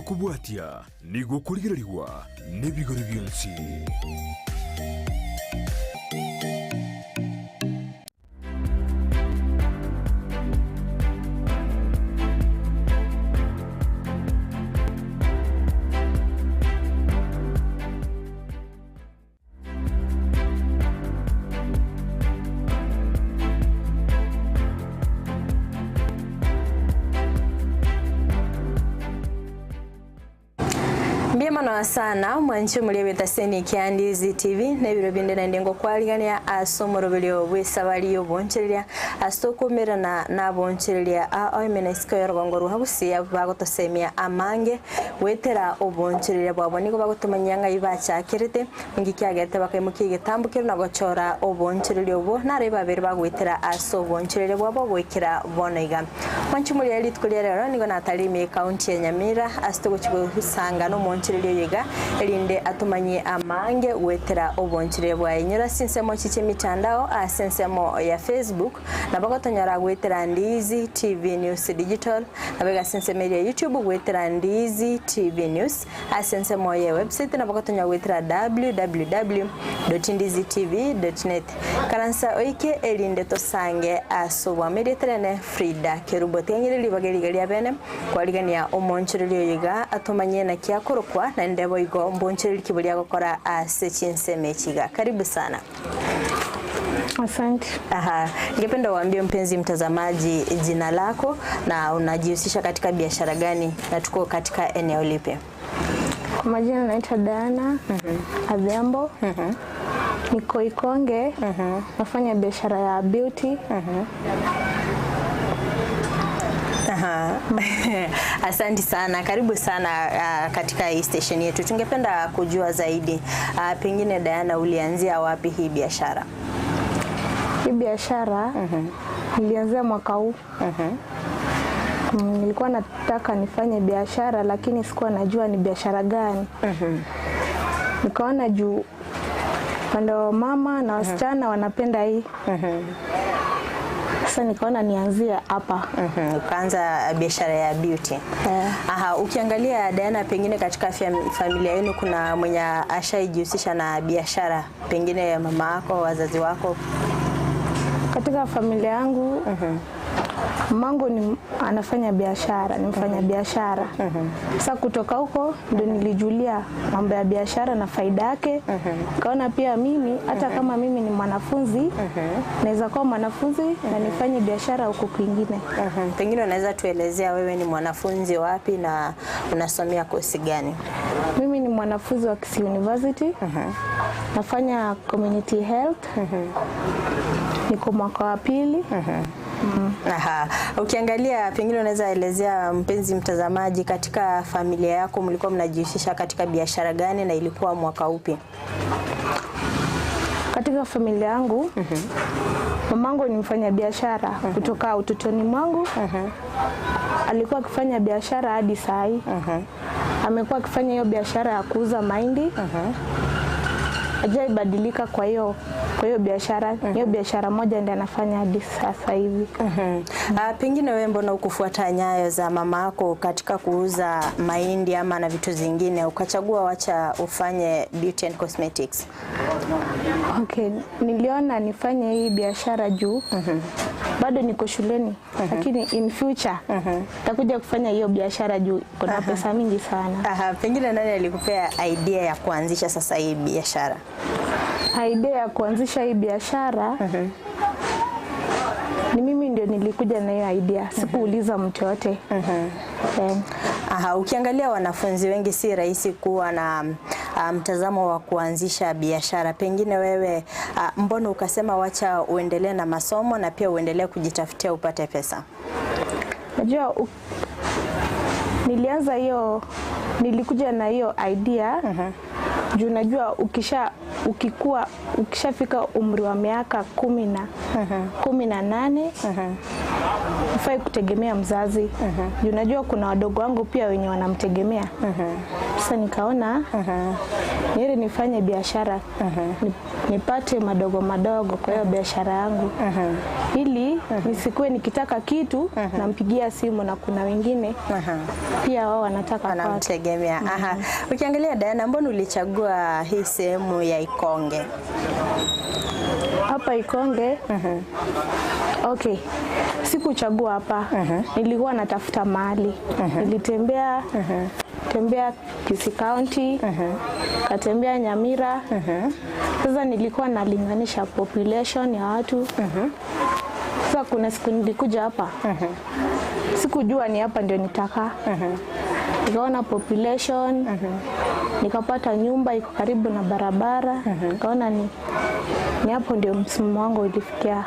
okobwatia nigo okorigererigwa nebigori bionsi. Mbuya mono sana mwanche omoria bw'etaseni ekia Ndizi TV na ebiro binde naende ngokwarigania ase omoroberio bw'esabari y'obonchereria ase tokomerana nabonchereria ao ime na isiko y'orogongo rwa Gusii abwo bagotosemia amange goetera obonchereria bwabo nigo bagotomanyia ng'ai bachakerete Ninki kiagerete bakaimokia egetambo keria na gochora oboonchoreria obwo, naro babere bagoetera ase oboonchoreria bwabo goikera bono iga. Mwanche moria rituko ria rero nigo natare ime ekaunti ya Nyamira ase togochia gosanga nomoonchoreria oyo iga, erinde atomanyie amaange goetera oboonchoreria bwaye. Nyora ase ensemo echi chi'emitandao ase ensemo ya Facebook, Nabo gotonyora goetera Ndiizi TV News Digital, nabo iga ase ensemo eria ya YouTube goetera Ndiizi TV News, ase ensemo ye website nabo gotonyora goetera www.ndizitv.net. Karansa oike erinde tosange ase obwamo erieta riane Frida Kerubo. Tiga ng'ire ribaga eriga ria bene kwarigania omoonchoreria oyo iga atomanyie naki akorokwa naende boigo mbonchoreri ki boria agokora ase chinsemo echi iga. Karibu sana. Asante. Aha. Ningependa uambie mpenzi mtazamaji jina lako na unajihusisha katika biashara gani na tuko katika eneo lipi? Kwa majina naitwa Diana mm -hmm. Adhiambo mm -hmm. Niko Ikonge mm -hmm. Nafanya biashara ya beauty mm -hmm. Aha. Asante sana, karibu sana uh, katika hii station yetu. Tungependa kujua zaidi uh, pengine Diana, ulianzia wapi hii biashara? Hii biashara mm -hmm. nilianzia mwaka huu mm -hmm. Mm, nilikuwa nataka nifanye biashara lakini sikuwa najua ni biashara gani. mm -hmm. Nikaona juu upande wa mama na wasichana wanapenda hii. mm -hmm. Sasa nikaona nianzie hapa. mm -hmm. Ukaanza biashara ya beauty. Yeah. Aha, ukiangalia Diana, pengine katika familia yenu kuna mwenye ashaijihusisha na biashara, pengine mama yako, wazazi wako? Katika familia yangu mm -hmm. Mamangu ni anafanya biashara, ni mfanya biashara. Sasa kutoka huko ndo nilijulia mambo ya biashara na faida yake. Nikaona pia mimi hata kama mimi ni mwanafunzi naweza kuwa mwanafunzi na nifanye biashara huko kwingine. Pengine unaweza tuelezea wewe ni mwanafunzi wapi na unasomea kosi gani? Mimi ni mwanafunzi wa Kisii University. Nafanya community health. Niko mwaka wa pili. Mm. Aha. Ukiangalia pengine unaweza elezea mpenzi mtazamaji, katika familia yako mlikuwa mnajihusisha katika biashara gani na ilikuwa mwaka upi? Katika familia yangu mm -hmm. Mamangu ni mfanya biashara mm -hmm. Kutoka utotoni mwangu mm -hmm. Alikuwa akifanya biashara hadi saa hii mm -hmm. Amekuwa akifanya hiyo biashara ya kuuza mahindi mm -hmm. Hajaibadilika kwa hiyo kwa hiyo biashara hiyo mm -hmm. Biashara moja ndiyo anafanya hadi sasa hivi. mm -hmm. Ah, pengine wewe mbona ukufuata nyayo za mama yako katika kuuza mahindi ama na vitu zingine ukachagua wacha ufanye beauty and cosmetics? Okay, niliona nifanye hii biashara juu mm -hmm. bado niko shuleni mm -hmm. lakini in future mm -hmm. takuja kufanya hiyo biashara juu kuna pesa mingi sana. Aha, pengine nani alikupea idea ya kuanzisha sasa hii biashara? Idea ya kuanzisha hii biashara mm -hmm. ni mimi ndio nilikuja na hiyo idea, sikuuliza mtu yote. mm -hmm. Yeah. Aha, ukiangalia wanafunzi wengi si rahisi kuwa na mtazamo wa kuanzisha biashara. Pengine wewe mbona ukasema wacha uendelee na masomo na pia uendelee kujitafutia upate pesa? Najua nilianza hiyo, nilikuja na hiyo idea mm -hmm. juu najua ukisha ukikua ukishafika umri wa miaka 18 mm -hmm. Hufai kutegemea mzazi. Juu Unajua kuna wadogo wangu pia wenye wanamtegemea. Sasa nikaona niende nifanye biashara nipate madogo madogo kwa hiyo biashara yangu ili nisikuwe nikitaka kitu nampigia simu na kuna wengine pia wao wanataka kwake. Wanamtegemea. Aha. Ukiangalia Diana, mbona ulichagua hii sehemu ya Ikonge? Hapa Ikonge. Okay, sikuchagua hapa. Nilikuwa natafuta mahali. Nilitembea tembea Kisii County, katembea Nyamira. Sasa nilikuwa nalinganisha population ya watu. Sasa kuna siku nilikuja hapa, sikujua ni hapa ndio nitakaa. Nikaona population, nikapata nyumba iko karibu na barabara, nikaona ni ni hapo ndio msimamo wangu ulifikia.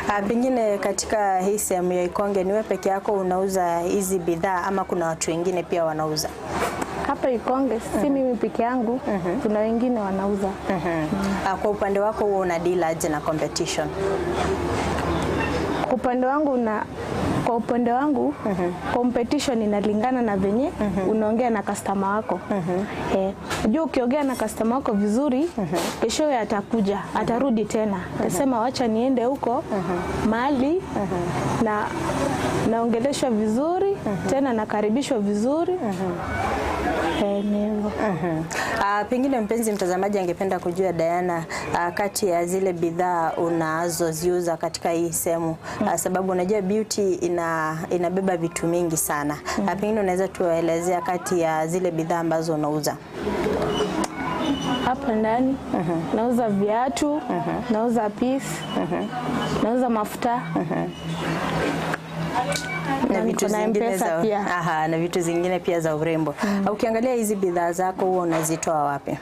Ah, pengine katika hii sehemu ya Ikonge ni wewe peke yako unauza hizi bidhaa ama kuna watu wengine pia wanauza? Hapa Ikonge si mimi peke yangu, kuna wengine wanauza. Ah, kwa upande wako huwa una deal aje na competition? Kwa upande wangu na kwa upande wangu competition inalingana na venye unaongea na customer wako. Eh, unajua ukiongea na customer wako vizuri, keshowe atakuja, atarudi tena. Atasema wacha niende huko mahali na naongeleshwa vizuri tena nakaribishwa vizuri. Eh, ni hivyo. Ah, pengine mpenzi mtazamaji angependa kujua Diana, kati ya zile bidhaa unazoziuza katika hii sehemu, sababu unajua beauty inabeba vitu mingi sana. Pengine unaweza tuelezea kati ya zile bidhaa ambazo unauza. Hapa ndani nauza viatu, nauza piece, nauza mafuta na niko na M-Pesa za, pia. aha, na vitu zingine pia za urembo. Ukiangalia hizi bidhaa zako huwa unazitoa wapi?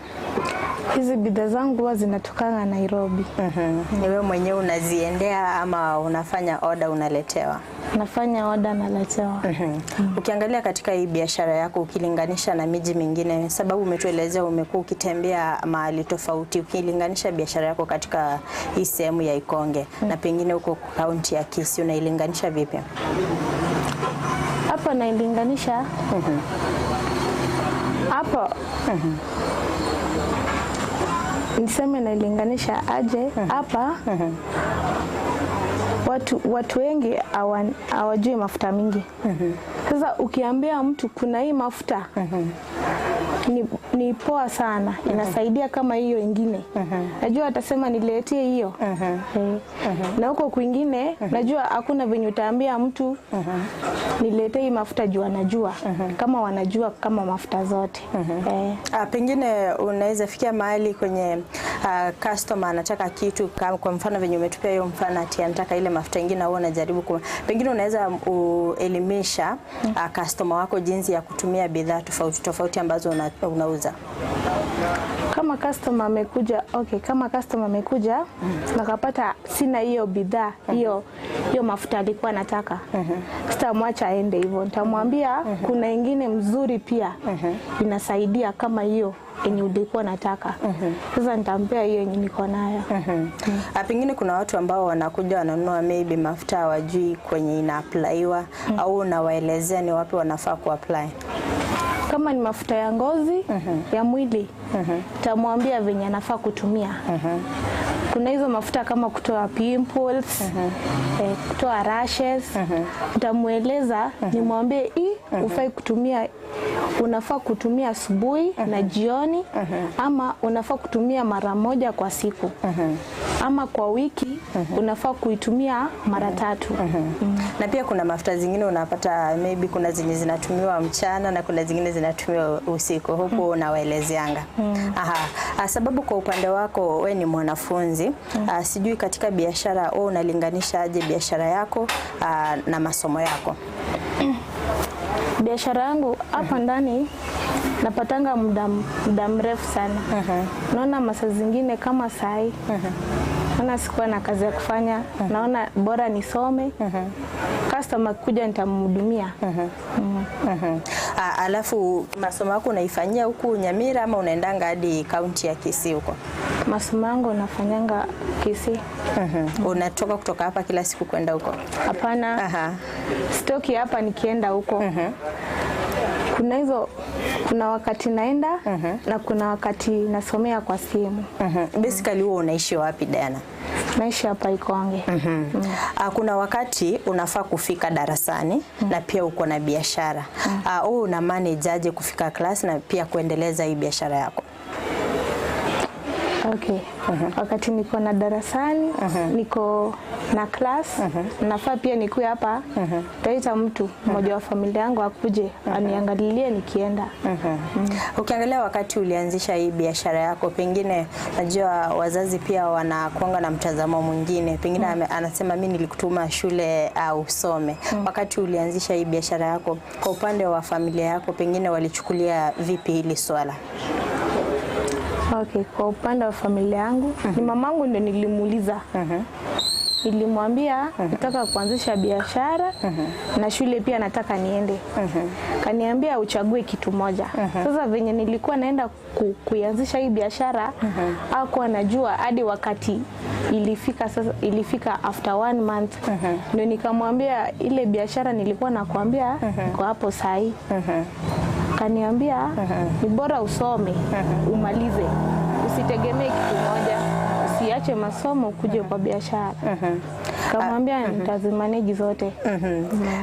Hizi bidhaa zangu huwa zinatokana Nairobi. Ni wewe mwenyewe unaziendea ama unafanya order unaletewa? Nafanya oda naletewa. Ukiangalia katika hii biashara yako ukilinganisha na miji mingine, sababu umetuelezea umekuwa ukitembea mahali tofauti, ukilinganisha biashara yako katika hii sehemu ya Ikonge na pengine huko kaunti ya Kisii, unailinganisha vipi? Hapa nailinganisha hapa niseme nailinganisha aje hapa watu wengi hawajui mafuta mingi. Sasa ukiambia mtu kuna hii mafuta ni poa sana, inasaidia kama hiyo ingine. Najua atasema niletee hiyo. Na huko kwingine najua hakuna venye utaambia mtu niletee hii mafuta juu anajua kama wanajua kama mafuta zote. Pengine unaweza fikia mahali kwenye customer anataka kitu kwa mfano venye umetupia hiyo mfano ati anataka ile mafuta ingine, au unajaribu pengine unaweza uelimisha customer wako jinsi ya kutumia bidhaa tofauti tofauti ambazo unauza. Kama customer amekuja, okay, kama customer amekuja nakapata sina hiyo bidhaa hiyo hiyo mafuta alikuwa anataka, sitamwacha aende hivyo, nitamwambia kuna ingine mzuri pia inasaidia kama hiyo yenye ulikuwa nataka. Sasa nitampea hiyo yenye niko nayo. Pengine kuna watu ambao wanakuja wananunua maybe mafuta hawajui kwenye ina-applyiwa au unawaelezea ni wapi wanafaa kuapply? Kama ni mafuta ya ngozi ya mwili, nitamwambia venye anafaa kutumia. Kuna hizo mafuta kama kutoa pimples, kutoa rashes. Nitamueleza, nimwambie hii hufai kutumia, unafaa kutumia asubuhi na jioni, ama unafaa kutumia mara moja kwa siku, ama kwa wiki unafaa kuitumia mara tatu. Na pia kuna mafuta zingine unapata maybe kuna zenye zinatumiwa mchana na kuna zingine zinatumiwa usiku, huku unawaelezeanga. Aha. Sababu kwa upande wako we ni mwanafunzi, sijui katika biashara wewe unalinganisha aje biashara yako na masomo yako? Biashara yangu hapa ndani napatanga muda mrefu sana. Naona masaa zingine kama sai naona sikuwa na kazi ya kufanya, naona bora nisome. Customer akikuja nitamhudumia. Ah, alafu masomo yako unaifanyia huku Nyamira ama unaendanga hadi kaunti ya Kisii huko? Masomo yangu nafanyanga Kisii. Unatoka kutoka hapa kila siku kwenda huko? Hapana, Aha. sitoki hapa nikienda huko. Kuna hizo, kuna wakati naenda na kuna wakati nasomea kwa simu. Basically huwa unaishi wapi Diana? Naishi hapa Ikonge. Ah, kuna wakati unafaa kufika darasani na pia uko na biashara. Ah, wewe una manage aje kufika class na pia kuendeleza hii biashara yako? Okay. Wakati niko na darasani, niko na class, nafaa pia nikuwe hapa. Taita mtu mmoja wa familia yangu akuje aniangalilie nikienda. Ukiangalia wakati ulianzisha hii biashara yako, pengine najua wazazi pia wanakuanga na mtazamo mwingine, pengine anasema mi nilikutuma shule au usome. Wakati ulianzisha hii biashara yako, kwa upande wa familia yako, pengine walichukulia vipi hili swala? Okay, kwa upande wa familia yangu ni mamangu ndio nilimuuliza. Nilimwambia nataka kuanzisha biashara na shule pia nataka niende. Kaniambia uchague kitu moja. Sasa venye nilikuwa naenda kuianzisha hii biashara hakuwa najua hadi wakati ilifika sasa, ilifika after one month ndio nikamwambia ile biashara nilikuwa nakwambia iko hapo sahi. Kaniambia ni bora usome umalize, usitegemee kitu moja, usiache masomo ukuje kwa biashara. Kamwambia nitazimanage zote.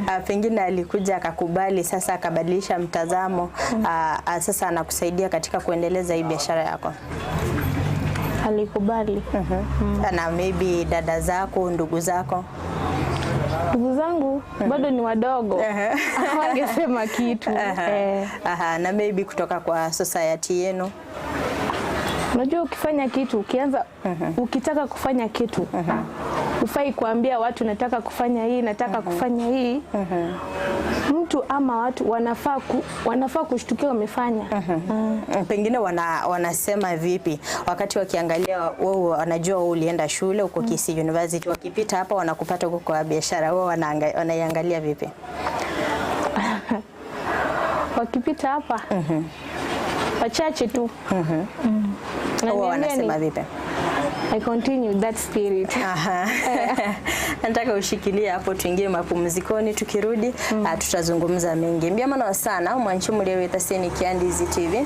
Ah, pengine alikuja akakubali, sasa akabadilisha mtazamo. Sasa anakusaidia katika kuendeleza hii biashara yako. Alikubali. Na maybe dada zako, ndugu zako? Ndugu zangu bado ni wadogo, hawangesema kitu. Eh, Aha, na maybe kutoka kwa society yenu. Unajua ukifanya kitu ukianza, ukitaka kufanya kitu ufai kuambia watu nataka kufanya hii, nataka kufanya hii. Mtu ama watu wanafaa kushtukia wamefanya. Pengine wanasema vipi wakati wakiangalia wewe, wanajua wewe ulienda shule uko Kisii University, wakipita hapa wanakupata huko kwa biashara, wao wanaiangalia vipi? Wakipita hapa wachache tu. Wao Wananiambia wanasema vipi? I continue that spirit. Aha. Nataka ushikilie hapo, tuingie mapumzikoni, tukirudi tutazungumza mengi mbiamano sana mwanchi muliewita seni kiandizi TV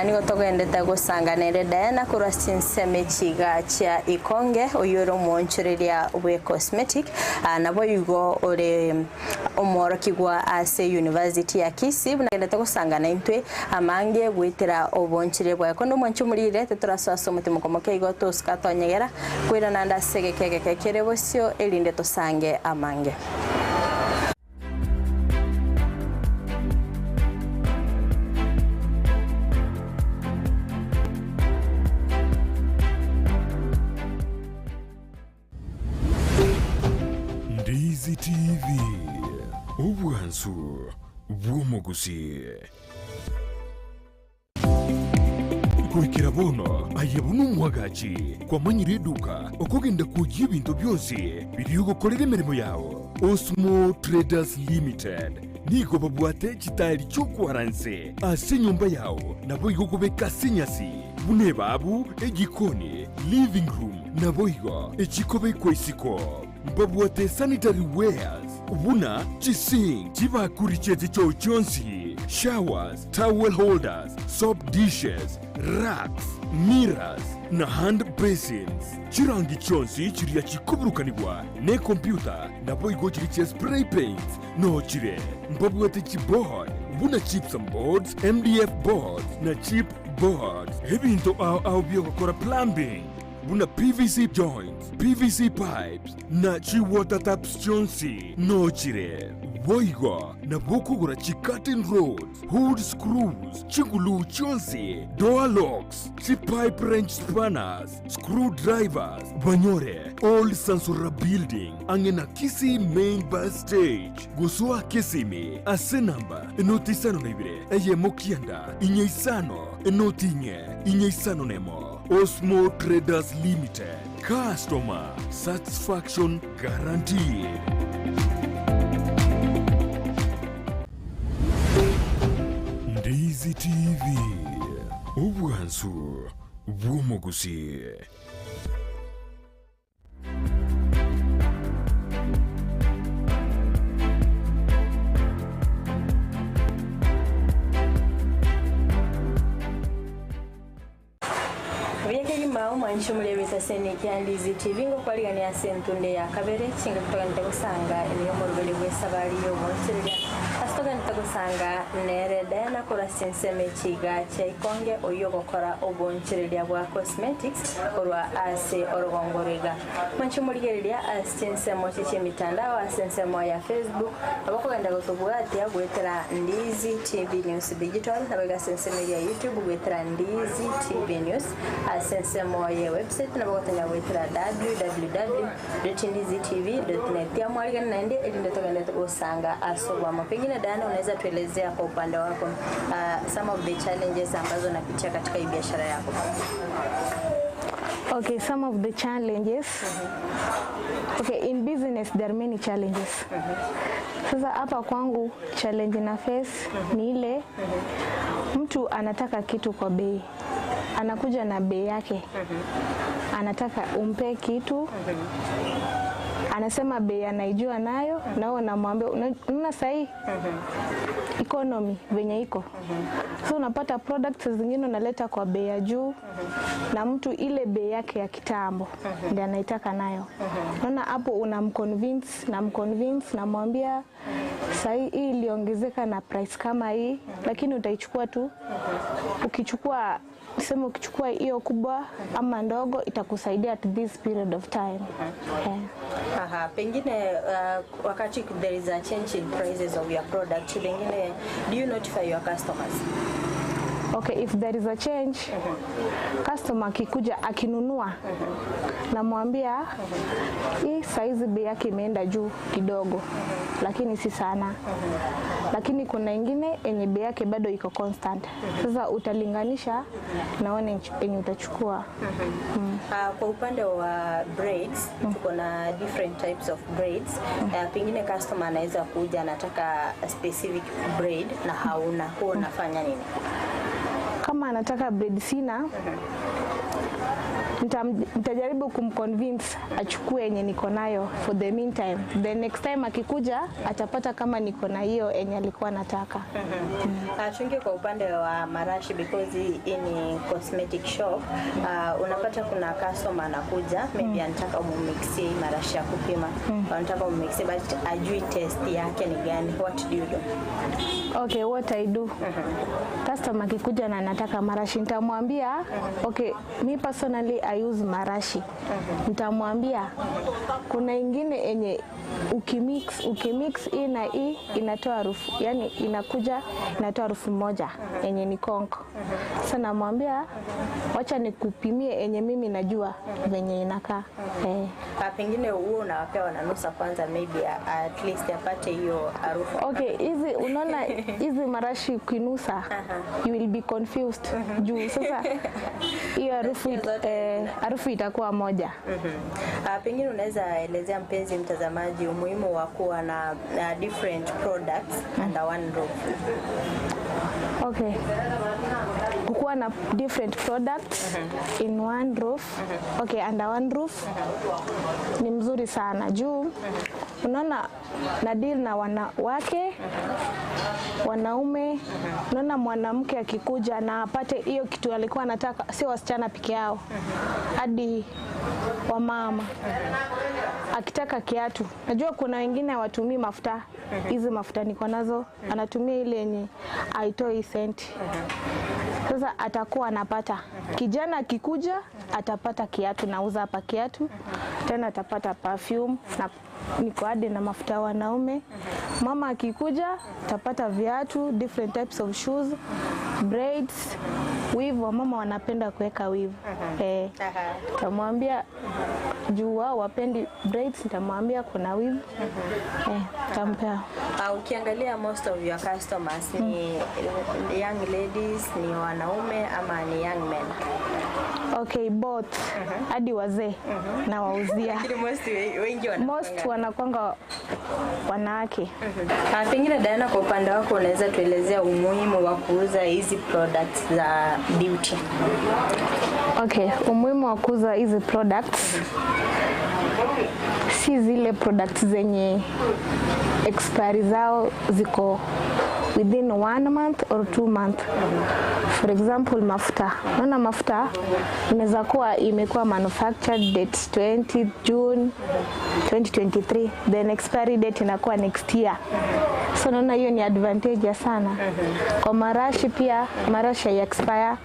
nigo togendete gusanganere Diana kurwa chinseme chiga chia ikonge oyo ore omwonchoreria bwe cosmetic nabo igo ore omworokigwa ase University ya Kisii bunagendete gusangana intwe amange gwitira obonchire bwaye kondo mwanchi murire teturasoa omotimo komoke igo tosika tonyegera kwirana ndase geke kere bosio erinde tosange amange. Ndizi TV obwansu bw'omugusi kuikira bono aye buno omwagachi kwamanyire eduka okogenda kujia ebinto byonsi biri ogokorera emirimo yao. Osmo Traders Limited nigo babwate chitari chiokwaranse ase enyomba yao nabo igo gobeka ase enyasi buna ebabu ejikoni living room nabo igo echikobekwa isiko mbabwate sanitary wares buna chisink chibakuri cheti cho chonsi showers towel holders soap dishes racks mirrors na hand basins chirangi chonsi chiria chikuburukanibwa ne kompyuta nabo igo chiri chia spray paint no chire mbabwate chiboard buna chips and boards MDF boards na chip boards ebinto ao ao byogokora plumbing buna PVC joints, PVC pipes na chi water taps chonsi no chire boigo na bokugura chi curtain rods, hood screws, chigulu chonsi, door locks, chi pipe wrench spanners, screwdrivers, banyore Old Sansura building angena Kisii main bus stage gosoa Kisimi ase namba enoti isano na ibere eyemo kianda inye isano enoti inye inye isano nemo. Osmo Traders Limited, customer satisfaction guaranteed. Ndizi TV, obwansu bw'omogusii. Buya kegima omwanchi omoremete ase enekia Ndizi TV ngokwarigania ase entunde ya kabere chingaki togenete gosanga ime y'omoroberi bw'esabari y'ogoonchoreria ase togenete gosanga nere Diana korwa ase ensemo echiga chia Ikonge oyio ogokora oboonchoreria bwa cosmetics korwa ase orogongo rw'iga. Mwanche morigereria ase chinsemo chie chi'emitandao ase ensemo ya Facebook, nabo okogenda gotobwatia goetera Ndizi TV News Digital, naboigo ase ensemo eria ya YouTube goetera Ndizi TV News, ase ensemo ye website nabo ogotonya goetera www.ndizitv.net. Tiamwarigani naende erinde togende gosanga ase oboamo. Pengine Diana unaweza tuelezea kwa upande wako some of the challenges ambazo unapitia katika hii biashara yako. Okay, some of the challenges. Okay, in business there are many challenges. Sasa hapa kwangu challenge na face ni ile mtu anataka kitu kwa bei, anakuja na bei yake, anataka umpe kitu anasema bei anaijua nayo, na wewe unamwambia unaona sahii economy venye iko so unapata products zingine unaleta kwa bei ya juu na mtu ile bei yake ya kitambo ndiyo anaitaka nayo. Unaona hapo unamconvince, namconvince, namwambia sahii hii iliongezeka na price kama hii, lakini utaichukua tu. Ukichukua tuseme, ukichukua hiyo kubwa ama ndogo itakusaidia at this period of time. Yeah. Aha, pengine wakati there is a change in prices of your product, pengine do you notify your customers? Okay, if there is a change, customer akikuja akinunua, namwambia hii saizi bei yake imeenda juu kidogo, lakini si sana. Lakini kuna ingine yenye bei yake bado iko constant. Sasa utalinganisha na one yenye utachukua. Kwa upande wa braids, tuko na different types of braids. Pengine customer anaweza kuja anataka a specific braid na hauna, huwa unafanya nini? Kama anataka braid sina, nitajaribu kumconvince achukue yenye niko nayo for the meantime. The next time akikuja atapata kama niko na hiyo yenye alikuwa anataka. Tuingie kwa upande wa marashi because hii ni cosmetic shop. Unapata kuna customer anakuja maybe anataka umumixie hii marashi ya kupima. Anataka umumixie but ajui taste yake ni gani. What do you do? Okay, what I do. Customer akikuja na anataka marashi nitamwambia okay, me personally I use marashi. Nitamwambia kuna ingine yenye ukimix hii na hii inatoa harufu, yani inakuja inatoa harufu moja yenye ni konko. Sasa namwambia wacha nikupimie yenye mimi najua venye inakaa. Pengine huo unawapea wananusa kwanza, maybe at least apate hiyo harufu. Okay, hizi unaona hizi marashi ukinusa you will be confused juu sasa hiyo harufu itakuwa moja. Pengine unaweza elezea mpenzi mtazamaji umuhimu wa kuwa na different products under one roof. Okay. Kukuwa na different products in one roof. Okay, under one roof ni mzuri sana juu unaona na deal na wanawake, wanaume. Unaona mwanamke akikuja na apate hiyo kitu alikuwa anataka, sio wasichana peke yao, hadi wamama. Akitaka kiatu, najua kuna wengine hawatumii mafuta, hizi mafuta niko nazo, anatumia ile yenye haitoi senti. Sasa atakuwa anapata. Kijana akikuja atapata kiatu, nauza hapa kiatu, tena atapata perfume na niko hadi na mafuta ya wanaume. Mama akikuja atapata viatu, different types of shoes, braids, weave. Wamama wanapenda kuweka weave. Tamwambia Juu wao wapendi braids, nitamwambia kuna weave. Eh, nitampea. Ukiangalia most of your customers ni young ladies, ni wanaume ama ni young men? Okay, both hadi wazee nawauzia. Lakini most wengi Most wanakwanga wanawake. Pengine Diana, kwa upande wako unaweza tuelezea umuhimu wa kuuza hizi products za beauty? Okay, umuhimu wa kuuza hizi products si zile products zenye expiry zao ziko within 1 month or 2 month. For example, mafuta. Unaona mafuta inaweza kuwa imekuwa manufactured date 20 June 2023, then expiry date inakuwa next year. So naona hiyo ni advantage ya sana. Kwa marashi pia, marashi hai expire.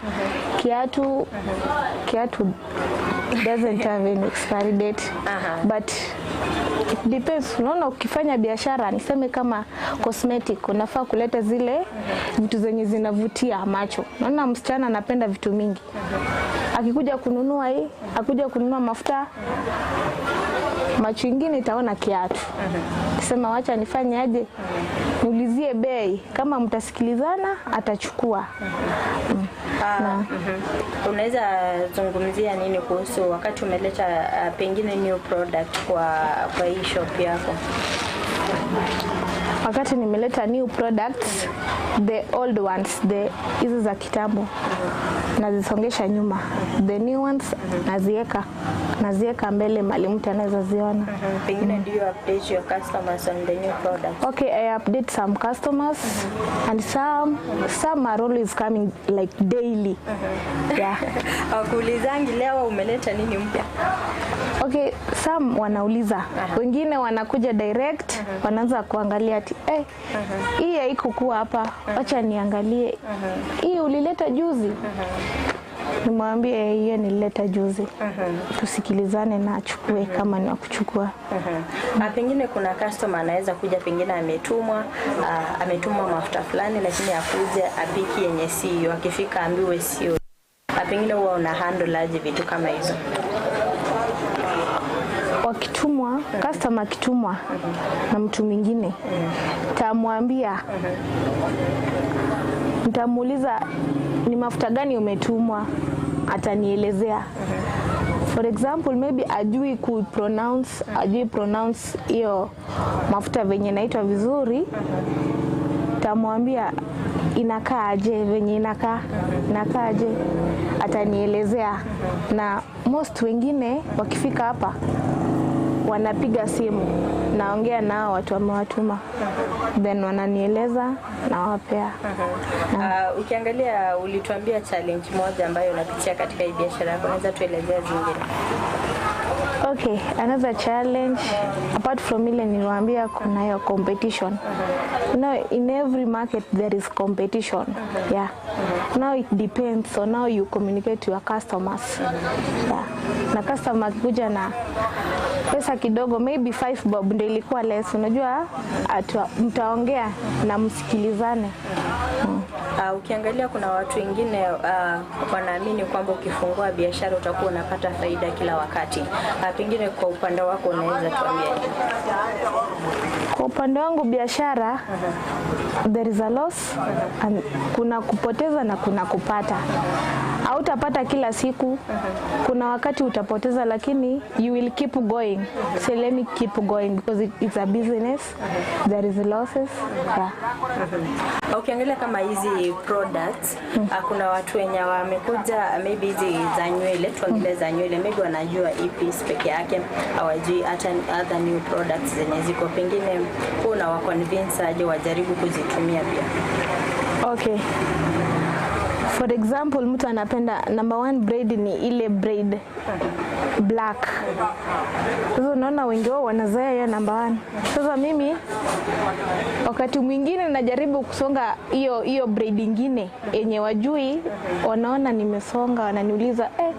Kiatu doesn't have any expiry date. But it depends. Unaona, ukifanya biashara niseme kama cosmetic, unafaa kuleta zile vitu zenye zinavutia macho. Unaona, msichana anapenda vitu mingi, akikuja kununua hii, akuja kununua mafuta, macho ingine itaona kiatu, sema wacha nifanye aje, niulizie bei, kama mtasikilizana atachukua. Unaweza zungumzia nini kuhusu wakati umeleta pengine new product kwa hii shop yako? Wakati nimeleta new products, the old ones, the hizo za kitambo nazisongesha nyuma, the new ones nazieka mbele mali mtu anaweza ziona. Pengine do you update your customers on the new product? Okay, I update some customers and some are always coming like daily. Yeah. Hawakuulizangi leo umeleta nini mpya? Okay, some wanauliza, wengine wanakuja direct, wanaanza kuangalia ati eh, hii haikukuwa hapa, wacha niangalie. Hii ulileta juzi? Nimwambie hiyo nilileta juzi. Tusikilizane na achukue kama ni wa kuchukua. Pengine kuna customer anaweza kuja pengine ametumwa mafuta fulani lakini akuje apiki yenye sio, akifika ambiwe sio. Pengine huwa una handle aje vitu kama hizo? Wakitumwa, customer akitumwa na mtu mwingine, tamwambia, nitamuuliza ni mafuta gani umetumwa, atanielezea. For example, maybe ajui ku pronounce, ajui pronounce hiyo mafuta venye inaitwa vizuri, tamwambia inakaa aje, venye inakaa aje, atanielezea. Na most wengine wakifika hapa wanapiga simu, naongea nao watu wamewatuma, then wananieleza nawapea. Ukiangalia ulituambia challenge moja ambayo unapitia katika hii biashara yako, unaweza tuelezea zingine? Okay, another challenge apart from ile niliwaambia kuna hiyo competition. In every market there is competition. Yeah. Now it depends on how you communicate to your customers. Yeah. Na customer akikuja na pesa kidogo, maybe 5 bob ndio ilikuwa less, unajua mtaongea na msikilizane. Ukiangalia kuna watu wengine wanaamini kwamba ukifungua biashara utakuwa unapata faida kila wakati. Pengine kwa upande wako unaweza tuambia nini? Kwa upande wangu biashara, there is a loss and kuna kupoteza na kuna kupata. Hautapata kila siku, kuna wakati utapoteza, lakini you will keep going. So let me keep going because it's a business, there is losses. Yeah. Ukiangalia kama hizi products, kuna watu wenye wamekuja maybe hizi za nywele, tuangalie za nywele, maybe wanajua e-piece peke yake, hawajui hata other new products zenye ziko, pengine huwa wa convince aje wajaribu kuzitumia pia? Okay. For example, mtu anapenda number one braid ni ile braid black. Sasa unaona wengi wao wanazoea hiyo number one. Sasa mimi wakati mwingine najaribu kusonga hiyo hiyo braid ingine yenye wajui, wanaona nimesonga, wananiuliza, "Eh,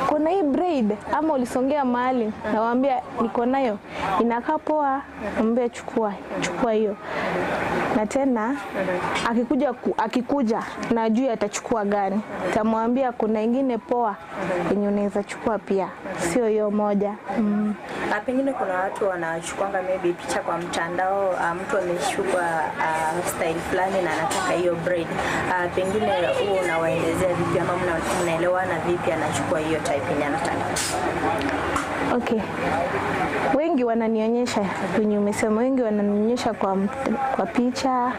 kuna hii braid ama ulisongea mahali?" Nawaambia niko nayo, inakaa poa. Naambia chukua, chukua hiyo. Na tena akikuja najua atachukua gani. Tamwambia kuna ingine poa yenye unaweza chukua pia, sio hiyo moja. Ah, pengine kuna watu wanachukuanga maybe picha kwa mtandao, mtu ameshukwa style fulani na anataka hiyo braid. Pengine huo unawaelezea vipi ama mnaelewana vipi anachukua hiyo type yenye anataka? Okay. Wengi wananionyesha wenye umesema, wengi wananionyesha kwa picha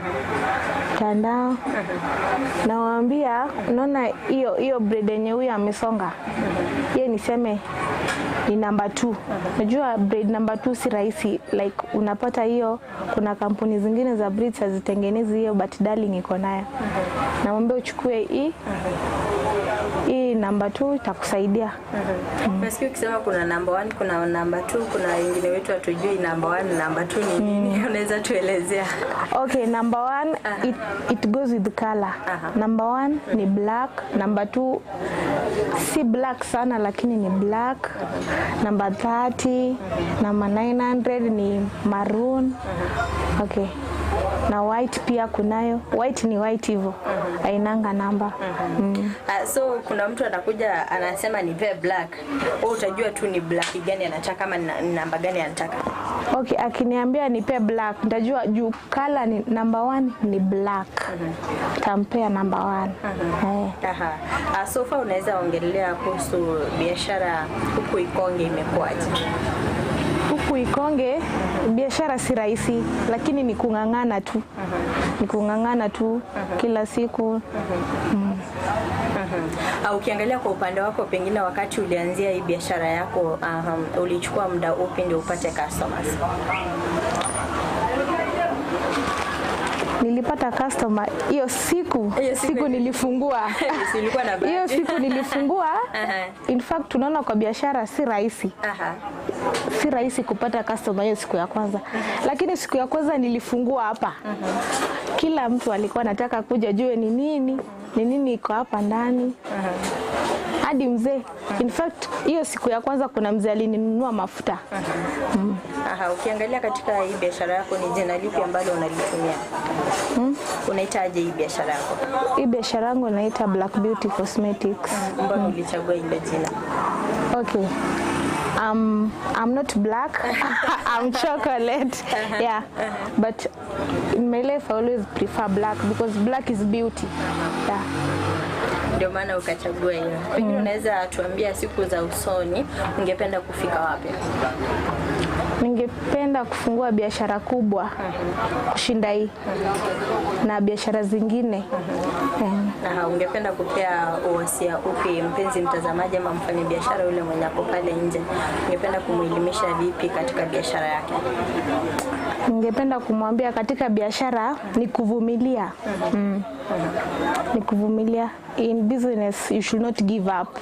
mtandao, nawaambia unaona hiyo hiyo braid yenye huyo amesonga, hiyo niseme ni namba 2. Najua braid namba 2 si rahisi, like unapata hiyo, kuna kampuni zingine za braids hazitengenezi hiyo, but Darling iko nayo. Namwambia uchukue hii hii namba 2 itakusaidia. Nasikia ukisema kuna namba 1, kuna namba 2, kuna wengine wetu hatujui namba 1 na namba 2 ni nini. Unaweza tuelezea? Okay, number one, it goes with color. Number one ni black, number two si black sana lakini ni black. Number 30, number 900 ni maroon. Okay. Na white pia kunayo. White ni white hivyo. Hainanga namba. So kuna mtu anakuja anasema nipe black. Wewe utajua tu ni black gani anataka ama ni namba gani anataka. Okay, akiniambia nipe black, nitajua juu color ni number one ni black. Tampea number one. Eh. Aha. So far unaweza ongelea kuhusu biashara huku Ikonge imekuwaje? Huku Ikonge biashara si rahisi, lakini ni kung'ang'ana tu, ni kung'ang'ana tu kila siku. Ukiangalia kwa upande wako, pengine wakati ulianzia hii biashara yako, ulichukua muda upi ndio upate customers? Nilipata customer hiyo siku, Hiyo siku siku nilifungua Si ulikuwa na hiyo bahati? siku nilifungua. In fact tunaona kwa biashara si rahisi, si rahisi kupata customer hiyo siku ya kwanza, lakini siku ya kwanza nilifungua hapa, kila mtu alikuwa anataka kuja jue ni nini ni nini iko hapa ndani, hadi mzee. In fact hiyo siku ya kwanza kuna mzee alininunua mafuta. Aha, ukiangalia katika hii biashara yako ni jina lipi ambalo unalitumia? Unaitaje hii biashara yako? Hii biashara yangu naita Black Beauty Cosmetics. Mbona ulichagua ile jina? Okay. I'm not black. I'm chocolate. Yeah. But in my life I always prefer black because black is beauty. Yeah. Ndio maana ukachagua hiyo. Pengine unaweza tuambia siku za usoni ungependa kufika wapi? Ningependa kufungua biashara kubwa kushinda hii na biashara zingine. Na ungependa kupea uwasia upi mpenzi mtazamaji ama mfanyabiashara yule mwenye ako pale nje? Ungependa kumuelimisha vipi katika biashara yake? Ningependa kumwambia katika biashara ni kuvumilia. Ni kuvumilia. In business you should not give up.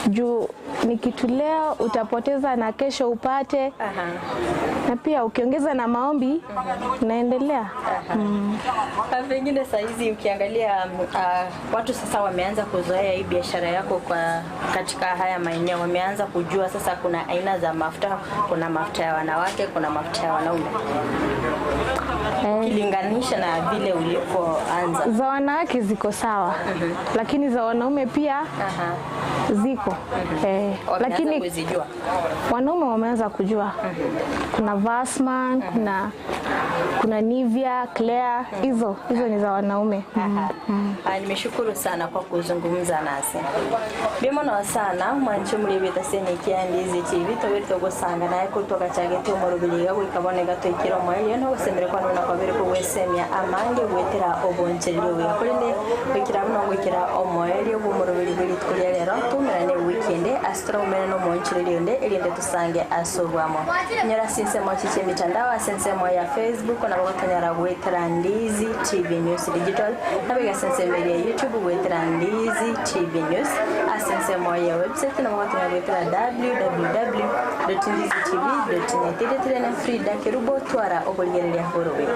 Juu ni kitu leo utapoteza na kesho upate. Na pia ukiongeza na maombi unaendelea. Pengine saa hizi ukiangalia watu sasa wameanza kuzoea hii biashara yako kwa katika haya maeneo, wameanza kujua sasa kuna aina za mafuta, kuna mafuta ya wanawake, kuna mafuta ya wanaume. Ukilinganisha na vile ulipoanza. Za wanawake ziko sawa, lakini za wanaume pia ziko. Wameanza Lakini kuzijua. wanaume wameanza kujua. Kuna Vasman, kuna Nivea, Clear, hizo ni za wanaume. Nimeshukuru sana kwa kuzungumza nasi. Bimono sana mwanche muri bitasene kiandizi TV tobiri togosanga naye kutoka chagete omorobiri gwikaboneka twikira omwelio no gosemere kwa nuna kwabere kogwesemia amange gwetera oboncherero buya korende gwikira muno gwikira omwelio bw'omorobiri bw'erituko ria rero tumerane weekend asitra umene no moncherero nde erinde tusange asobwamo nyora sinsemo chiche mitandao asensemo ya Facebook na bagotonyara gwetera Ndizi TV News Digital na biga sensemo ya YouTube gwetera Ndizi TV News asensemo ya website na bagotonyara gwetera www.ndizitv.net. Tirene Frida Kerubo twara obogereria borobe.